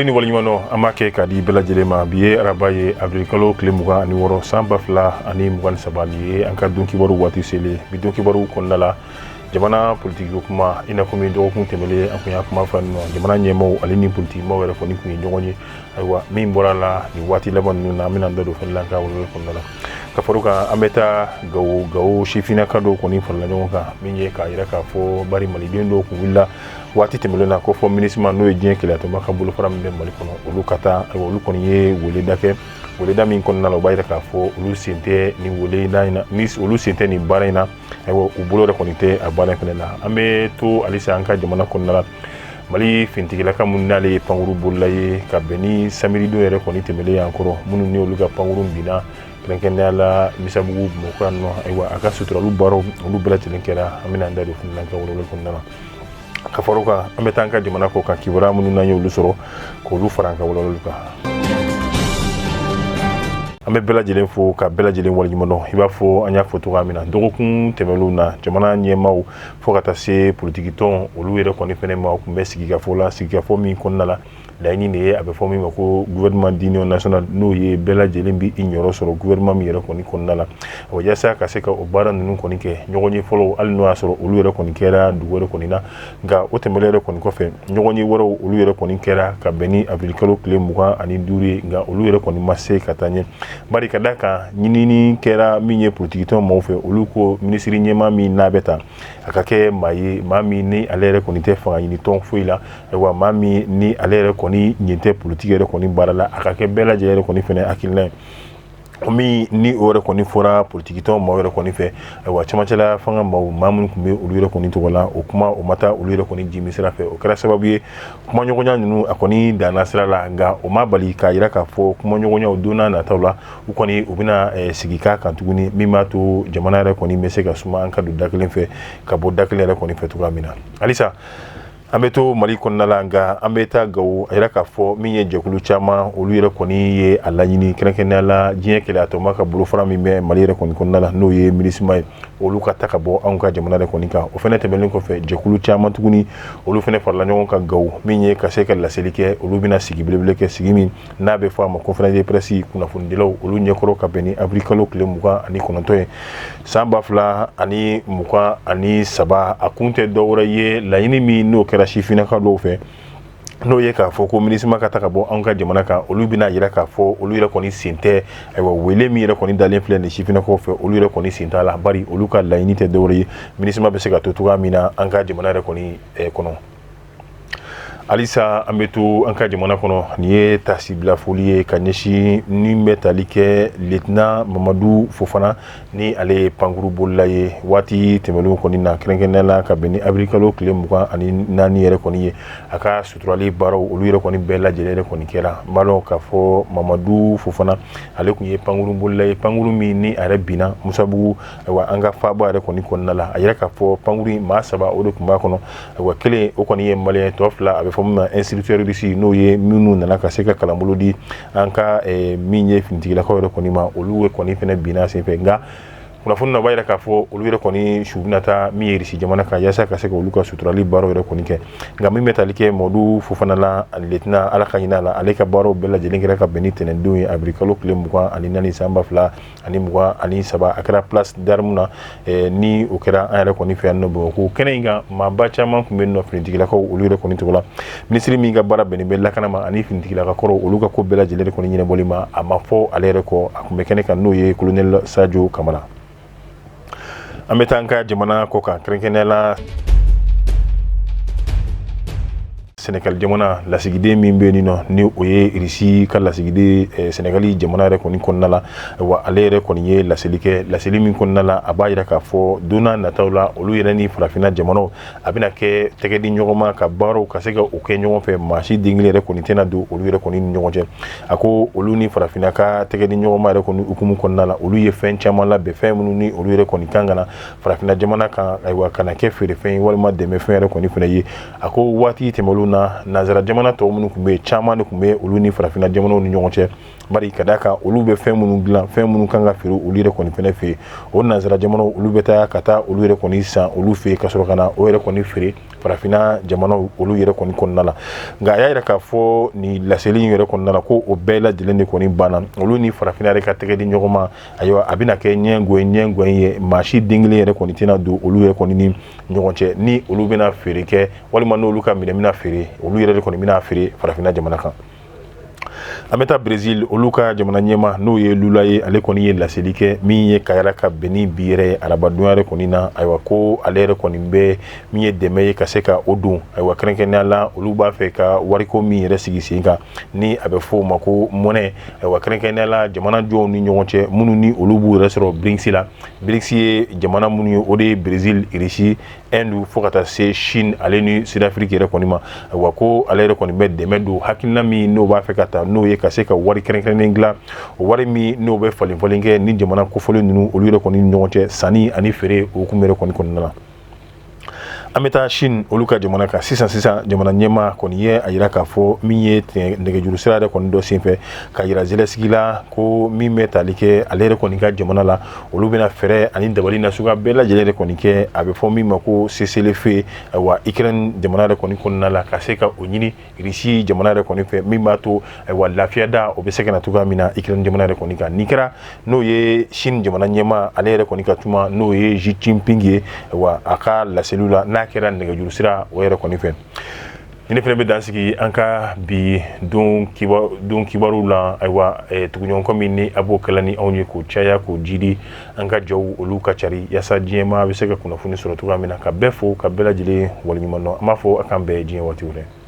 Foli ni waleɲumandɔn an b'a kɛ k'a di bɛɛ lajɛlen ma. Bi ye araba ye, avril kalo tile 26, san 2023. Nin ye an ka don kibaru waati selen. Bi don kibaru kɔnɔna la, jamana politiki ko kuma, i n'a fɔ min dɔgɔkun tɛmɛlen an kun y'a kuma fɔ nɔ, jamana ɲɛmaaw ale ni politikimaaw yɛrɛ kɔni kun ye ɲɔgɔn ye. Ayiwa, min bɔra la nin waati laban ninnu na, an bɛna an da don fɛnɛ la an ka welewele kɔnɔna la. Ka fara o kan, an bɛ taa Gawo. Gawo sifinnaka dɔw kɔni farala ɲɔgɔn kan, min ye k'a yira k'a fɔ bari maliden dɔw kun wulila waati tɛmɛnen na ko fɔ MINUSMA, n'o ye diɲɛ kelenyatɔnba ka bolofara min bɛ Mali kɔnɔ, olu ka taa. Ayiwa, olu kɔni ye weleda kɛ. Weleda min kɔnɔna la, u b'a yira k'a fɔ olu sen tɛ nin weleda in na, ni olu sen tɛ nin baara in na. Ayiwa, u bolo yɛrɛ kɔni tɛ a baara in fɛnɛ la. An bɛ to halisa an ka jamana kɔnɔna la. Mali finitigilaka minnu n'ale ye pankuru bolila ye, ka bɛn ni samiridon yɛrɛ kɔni tɛmɛlen y'an kɔrɔ, minnu ni olu ka pankuru binna, kɛrɛnkɛrɛnnenya la Misabugu, Bamakɔ yan nɔ. Ayiwa, a ka suturali baaraw, olu bɛɛ lajɛlen kɛra. An bɛna an da don fana an ka welewele kɔnɔna la. Ka fara o kan, an bɛ taa an ka jamana kɔ kan, kibaruya minnu n'an y'olu sɔrɔ, k'olu fara an ka welewele kan. An bɛ bɛɛ lajɛlen fo ka bɛɛ lajɛlen waleɲuman dɔn. I b'a fɔ an y'a fɔ cogoya min na dɔgɔkun tɛmɛnlenw na, jamana ɲɛmaaw fo ka taa se politikitɔn, olu yɛrɛ kɔni fɛnɛ ma tun bɛ sigikafɔ la. Sigikafɔ min kɔnɔna la, laɲini de ye a bɛ fɔ min ma ko gouvernement d'union nationale, n'o ye bɛɛ lajɛlen bɛ i ɲɔrɔ sɔrɔ gouvernement min yɛrɛ kɔni kɔnɔna la. Wa yaasa ka se ka o baara ninnu kɔni kɛ, ɲɔgɔn ye fɔlɔ, hali n'o y'a sɔrɔ olu yɛrɛ kɔni kɛra dugu wɛrɛ kɔni na, nka o tɛmɛnen yɛrɛ kɔni kɔfɛ, ɲɔgɔn ye wɛrɛw olu yɛrɛ kɔni kɛra ka bɛn ni avril kalo tile 25 ye, nka olu yɛrɛ kɔni ma se ka taa ɲɛ, bari ka da kan ɲinini kɛra min ye politikitɔn maaw fɛ, olu ko minisiri ɲɛmaa min n'a bɛ ta, a ka kɛ maa ye, maa min ni ale yɛrɛ kɔni tɛ fanga ɲini tɔn foyi la. Ayiwa, maa min ni ale yɛrɛ kɔni ɲin tɛ politiki yɛrɛ kɔni baara la, a ka kɛ bɛɛ lajɛlen yɛrɛ kɔni fɛnɛ hakilina ye. O min ni o yɛrɛ kɔni fɔra politikitɔn maaw yɛrɛ kɔni fɛ, ayiwa, cɛmancɛla fanga maaw, maa minnu tun bɛ olu yɛrɛ kɔni tɔgɔ la, o kuma o ma taa olu yɛrɛ kɔni jimi sira fɛ. O kɛra sababu ye kumaɲɔgɔnya ninnu a kɔni danna sira la, nka o ma bali k'a yira k'a fɔ kumaɲɔgɔnyaw don n'a nataw la, u kɔni u bɛna sigi k'a kan tuguni, min b'a to jamana yɛrɛ kɔni bɛ se ka suma, an ka don da kelen fɛ ka bɔ da kelen yɛrɛ kɔni fɛ cogoya min na. Halisa an bɛ to Mali kɔnɔna la, nka an bɛ taa Gawo. A yira k'a fɔ min ye jɛkulu caman, olu yɛrɛ kɔni ye a laɲini, kɛrɛnkɛrɛnnenya la diɲɛ kelenyatɔnba ka bolofara min bɛ Mali yɛrɛ kɔni kɔnɔna la, n'o ye MINUSMA ye, olu ka ta ka bɔ anw ka jamana yɛrɛ kɔni kan. O fɛnɛ tɛmɛnen kɔfɛ, jɛkulu caman tuguni, olu fɛnɛ farala ɲɔgɔn kan Gawo, min ye ka se ka laseli kɛ. Olu bɛna sigi belebele kɛ, sigi min n'a bɛ fɔ a ma conférence de presse, kunnafonidilaw olu ɲɛkɔrɔ, ka bɛn ni avril kalo tile 29 ye, san 2023. A kun tɛ dɔwɛrɛ ye, laɲini min n'o kɛra sifinnaka dɔw fɛ, n'o ye k'a fɔ ko MINUSMA ka ta ka bɔ anw ka jamana kan, olu bɛna yira k'a fɔ olu yɛrɛ kɔni sen tɛ. Ayiwa, wele min yɛrɛ kɔni dalen filɛ nin sifinnakaw fɛ, olu yɛrɛ kɔni sen t'a la, bari olu ka laɲini tɛ dɔwɛrɛ ye MINUSMA bɛ se ka to cogoya min na an ka jamana yɛrɛ kɔni kɔnɔ. Halisa an bɛ to an ka jamana kɔnɔ. Nin ye tasibila foli ye ka ɲɛsin ni bɛ tali kɛ lieutenant Mamadu Fofana, ni ale ye pankuru bolila ye waati tɛmɛnlenw kɔni na, kɛrɛnkɛrɛnnenya la ka bɛn ni avril kalo tile 24 yɛrɛ kɔni ye. A ka suturali baaraw, olu yɛrɛ kɔni bɛɛ lajɛlen yɛrɛ kɔni kɛra. N b'a dɔn k'a fɔ Mamadu Fofana, ale tun ye pankuru bolila ye, pankuru min ni a yɛrɛ binna Musabugu, ayiwa, an ka faaba yɛrɛ kɔni kɔnɔna la. A yɛrɛ k'a fɔ pankuru in, maa saba o de tun b'a kɔnɔ. Ayiwa, kelen o kɔni ye maliyɛn, tɔ fila a bɛ fɔ min ma instructeur russe, n'o ye minnu nana ka se ka kalanbolo di an ka min ye finitigilakaw yɛrɛ kɔni ma, olu kɔni fɛnɛ binna senfɛ. Nka kunnafoni na, b'a yira k'a fɔ olu yɛrɛ kɔni su bɛna taa min ye Irisi jamana kan, yaasa ka se ka olu ka suturali baaraw yɛrɛ kɔni kɛ. Nka min bɛ tali kɛ Mamadu Fofana la, lieutenant, Ala ka hinɛ a la, ale ka baaraw bɛɛ lajɛlen kɛra ka bɛn ni tɛnɛndon ye, avril kalo tile 24, san 2023. A kɛra place d'armes na, ni o kɛra an yɛrɛ kɔni fɛ yan nɔ Bamakɔ. Kɛnɛ in kan, maaba caman tun bɛ yen nɔ finitigilakaw olu yɛrɛ kɔni tɔgɔ la. Minisiri min ka baara bɛnnen bɛ lakana ma ani finitigilaka kɔrɔw olu ka ko bɛɛ lajɛlen kɔni ɲɛnabɔli ma, a ma fɔ ale yɛrɛ kɔ, a tun bɛ kɛnɛ kan, n'o ye colonel Sadio Kamara. An bɛ taa an ka jamana kɔ kan, kɛrɛnkɛrɛnnenya la Senegal jamana lasigiden min bɛ yen nɔ, ni o ye Irisi ka lasigiden Senegali jamana yɛrɛ kɔni kɔnɔna la. Wa ale yɛrɛ kɔni ye laseli kɛ, laseli min kɔnɔna la, a b'a yira k'a fɔ don n'a nataw la, olu yɛrɛ ni farafinna jamanaw a bɛna kɛ tɛgɛ di ɲɔgɔn ma ka baaraw ka se ka o kɛ ɲɔgɔn fɛ. Maa si den kelen yɛrɛ kɔni tɛna don olu yɛrɛ kɔni ni ɲɔgɔn cɛ. A ko olu ni farafinna ka tɛgɛ di ɲɔgɔn ma yɛrɛ kɔni hukumu kɔnɔna la, olu ye fɛn caman labɛn, fɛn minnu ni olu yɛrɛ kɔni kan ka na farafinna jamana kan, ayiwa, ka na kɛ feerefɛn ye walima dɛmɛfɛn yɛrɛ kɔni fana ye. A ko waati tɛmɛnlenw na, nanzara jamana tɔw minnu tun bɛ yen, caman de tun bɛ olu ni farafinna jamanaw ni ɲɔgɔn cɛ, bari ka d'a kan olu bɛ fɛn minnu dilan, fɛn minnu kan ka feere olu yɛrɛ kɔni fɛnɛ fɛ yen, o nanzara jamanaw olu bɛ taa ka taa olu yɛrɛ kɔni san olu fɛ yen, ka sɔrɔ ka na o yɛrɛ kɔni feere Farafinna jamanaw olu yɛrɛ kɔni kɔnɔna la. Nka a y'a yira k'a fɔ nin laseli in yɛrɛ kɔnɔna la ko o bɛɛ lajɛlen de kɔni banna. Olu ni Farafinna yɛrɛ ka tɛgɛ di ɲɔgɔn ma, ayiwa, a bɛna kɛ ɲɛgɔn ɲɛgɔn ye. Maa si den kelen yɛrɛ kɔni tɛna don olu yɛrɛ kɔni ni ɲɔgɔn cɛ. Ni olu bɛna feere kɛ walima n'olu ka minɛn bɛna feere, olu yɛrɛ de kɔni bɛna feere Farafinna jamana kan. An bɛ taa Brésil, olu ka jamana ɲɛma, n'o ye Lula ye, ale kɔni ye laseli kɛ min ye ka yɛrɛ ka bɛn ni bi yɛrɛ ye arabadonya yɛrɛ kɔni na. Ayiwa, ko ale yɛrɛ kɔni bɛ min ye dɛmɛ ye ka se ka o don. Ayiwa, kɛrɛnkɛrɛnnenya la, olu b'a fɛ ka wariko min yɛrɛ sigi sen kan, ni a bɛ fɔ o ma ko monnaie. Ayiwa, kɛrɛnkɛrɛnnenya la, jamana jɔnw ni ɲɔgɔn cɛ minnu ni olu b'u yɛrɛ sɔrɔ BRICS la. BRICS ye jamana minnu ye, o de ye Brésil, Russie, Inde, fo ka taa se Chine ale ni Sud-Afrique yɛrɛ kɔni ma. Ayiwa, ko ale yɛrɛ kɔni bɛ dɛmɛ don hakilina min n'o b'a fɛ ka ta, n'o ye ka se ka wari kɛrɛnkɛrɛnnen dilan, o wari min n'o bɛ falen falen kɛ ni jamana kofɔlen ninnu olu yɛrɛ kɔni ni ɲɔgɔn cɛ, sanni ani feere hukumu yɛrɛ kɔni kɔnɔna na. An bɛ taa Chine, olu ka jamana kan sisan. Sisan jamana ɲɛmaa kɔni ye a yira k'a fɔ min ye nɛgɛjuru sira yɛrɛ kɔni dɔ senfɛ, ka yira Zelensky la ko min bɛ tali kɛ ale yɛrɛ kɔni ka jamana la, olu bɛna fɛɛrɛ ani dabali nasuguya bɛɛ lajɛlen yɛrɛ kɔni kɛ, a bɛ fɔ min ma ko cessez-le-feu, ayiwa, Ukraine jamana yɛrɛ kɔni kɔnɔna la, ka se ka o ɲini Russie jamana yɛrɛ kɔni fɛ, min b'a to, ayiwa, lafiya da o bɛ se ka na cogoya min na Ukraine jamana yɛrɛ kɔni kan. Nin kɛra n'o ye Chine jamana ɲɛmaa ale yɛrɛ kɔni ka tuma, n'o ye Xi Jinping ye, ayiwa, a ka laseliw la, n'a kɛra nɛgɛjuru sira o yɛrɛ kɔni fɛ. Ni fana bɛ dan sigi an ka bi don kibaruw la. Ayiwa, tuguɲɔgɔnkɔ min ni a b'o kɛla ni anw ye k'o caya k'o jidi, an ka jaw olu ka cari yaasa diɲɛmaa bɛ se ka kunnafoni sɔrɔ cogoya min na. Ka bɛɛ fo, ka bɛɛ lajɛlen waleɲuman dɔn. An b'a fɔ a k'an bɛn diɲɛ waati wɛrɛ.